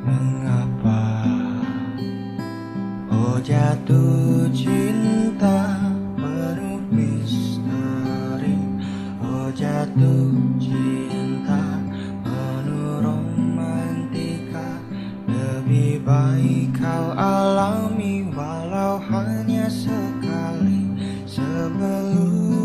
mengapa. Oh jatuh cinta penuh misteri, oh jatuh cinta penuh romantika. Lebih baik kau alami walau hanya sekali sebelum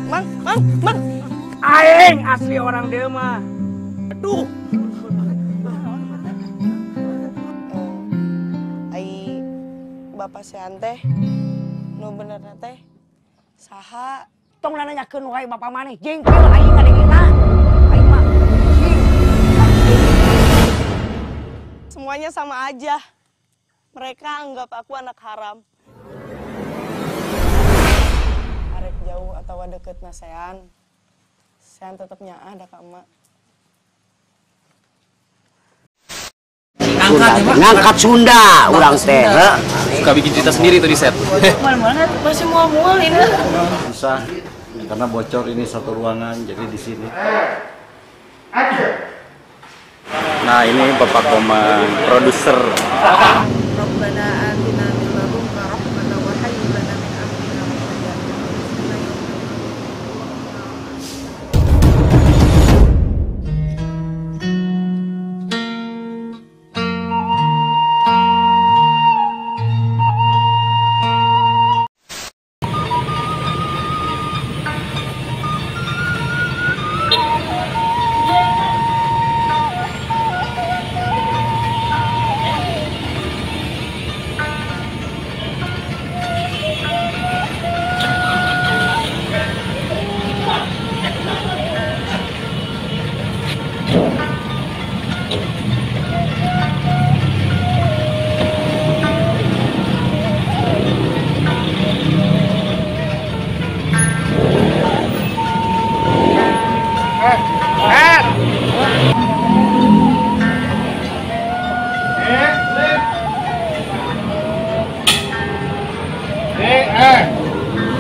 Mang, mang, mang. Aing asli orang dia mah. Aduh. Ai bapak sean teh nu bener teh saha? Tong nanyakeun wae bapak maneh, jengkel aing ngadengena. Aing mah pusing. Semuanya sama aja. Mereka anggap aku anak haram. Arek jauh atau deket nasean, sean tetepnya ada ka emak. Ngangkat Sunda, urang teh. Suka bikin cerita sendiri tuh di set. Masih mual-mual ini. Susah karena bocor ini satu ruangan, jadi di sini. Nah ini Bapak Komang, produser. Rabbana atina min ladunka rahmatan wa hayyi lana min amrina rasyada.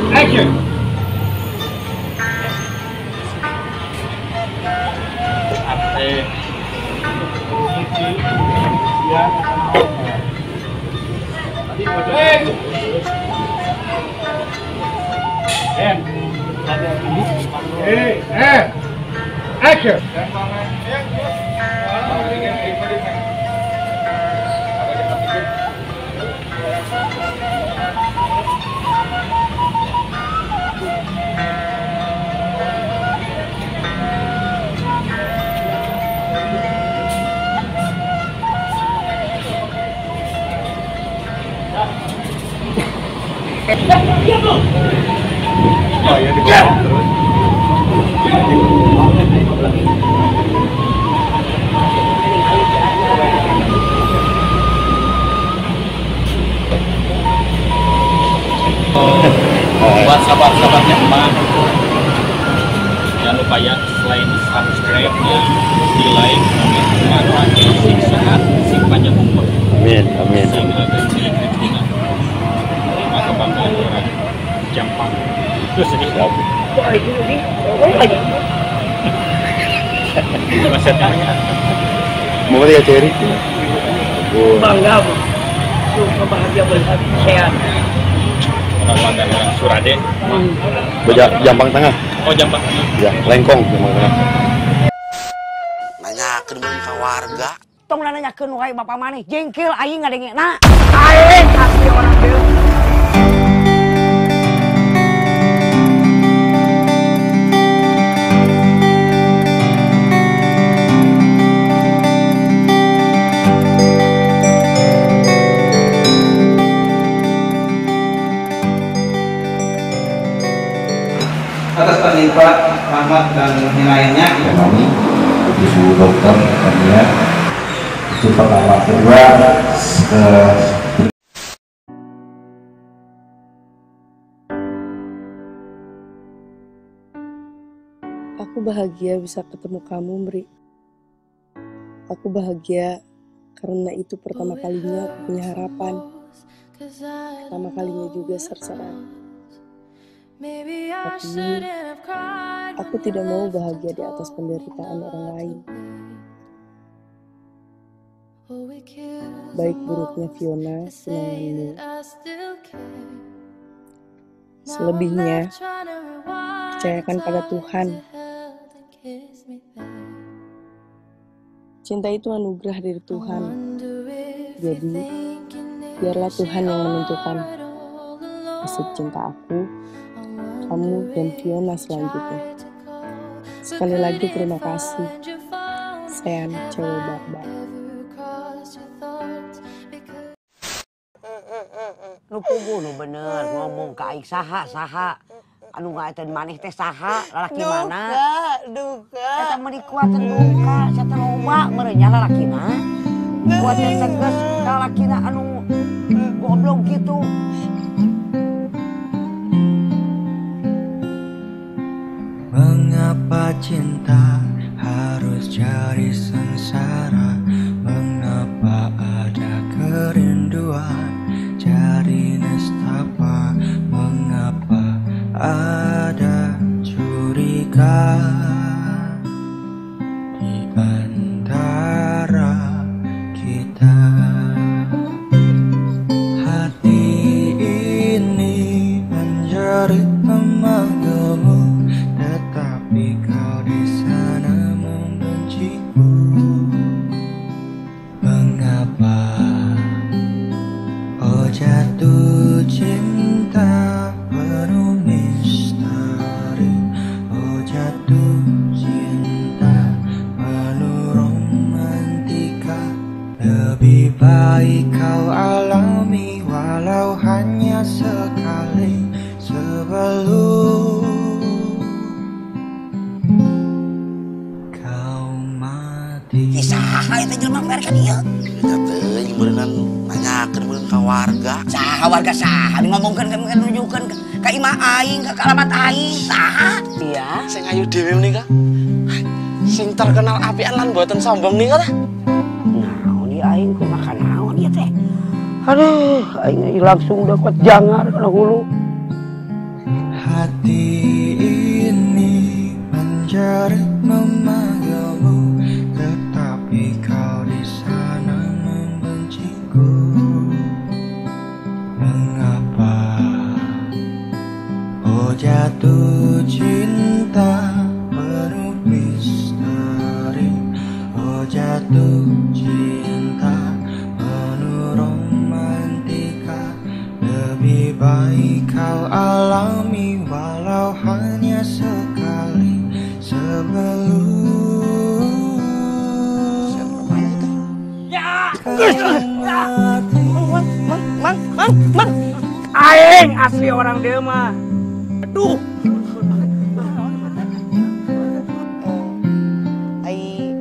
Action. Action. Oh ya, di bawah terus. Buat sahabat-sahabatnya emak, jangan lupa ya, selain subscribe ya, di like, komen, emak doanya sing sehat, sing panjang umur. Amin, amin. Sing agak Kristina. Emak kebanggaan orang Jampang. Terus ini. Mau lihat ceri? Bangga, Bu. Suka bahagia melihat sehat. Orang orang Surade. Jampang Tengah. Oh, Jampang Tengah. Ya, Lengkong Jampang Tengah. Nanyakeun meuli ka warga. Tong nanyakeun wae bapak maneh, jengkel aing ngadengena. Aing asli orang dieu. Atas penimpa Rahmat dan yang lainnya ya, kami itu dokter ya, itu pertama. Kedua, aku bahagia bisa ketemu kamu, Mri. Aku bahagia karena itu pertama kalinya aku punya harapan. Pertama kalinya juga ser-seran. Tapi Aku tidak mau bahagia di atas penderitaan orang lain. Baik buruknya Fiona, senanganmu. Selebihnya, percayakan pada Tuhan. Cinta itu anugerah dari Tuhan. Jadi, biarlah Tuhan yang menentukan nasib cinta aku, kamu, dan Fiona selanjutnya. Sekali lagi terima kasih. Saya anak cewek barbar. Nu puguh nu bener ngomong ka aing saha saha. Anu ngaeteun maneh teh saha, lalaki mana? Duka, duka. Eta mah dikuateun duka, sia teh loba meureun nya lalakina. Kuateun tegas ka lalakina anu goblok kitu. Mengapa cinta harus jadi sengsara? Mengapa ada kerinduan jadi nestapa? Mengapa ada curiga di antara kita? Hati ini menjerit memanggilmu, tetapi kau di sana membenciku. Mengapa oh jatuh cinta penuh misteri, oh jatuh cinta penuh romantika. Lebih baik kau alami walau hanya sekali sebelum kau mati. Ih, saha eta jelema mer ka dieu? Eta teuing beunang nanyakeun meureun ka warga. Saha warga saha ngomongkeun ka nunjukkeun ka imah aing, ka alamat aing, saha? Iya. Sing ayu dhewe menika. Sing terkenal apian lan boten sombong nika tah. Naon ieu aing kumaha naon ieu teh? Aduh, aing langsung dapat jangar kana hulu. Hati ini menjerit memanggilmu, tetapi kau di sana membenciku. Mengapa oh jatuh cinta penuh misteri, oh jatuh cinta penuh romantika. Lebih baik kau alami walau hanya sekali sebelum Ya! kau mati. Mang, mang, mang. Aing asli orang dieu mah. Aduh. Ai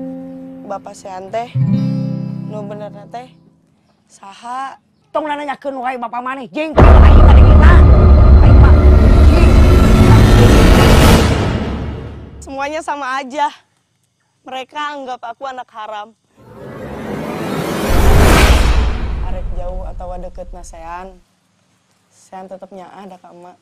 bapak sean teh nu bener teh saha? Tong nanyakeun wae bapak maneh, jengkel aing ngadengena. Aing mah Semuanya sama aja. Mereka anggap aku anak haram. Arek jauh atau deket na sean, sean tetep nyaah da ka emak.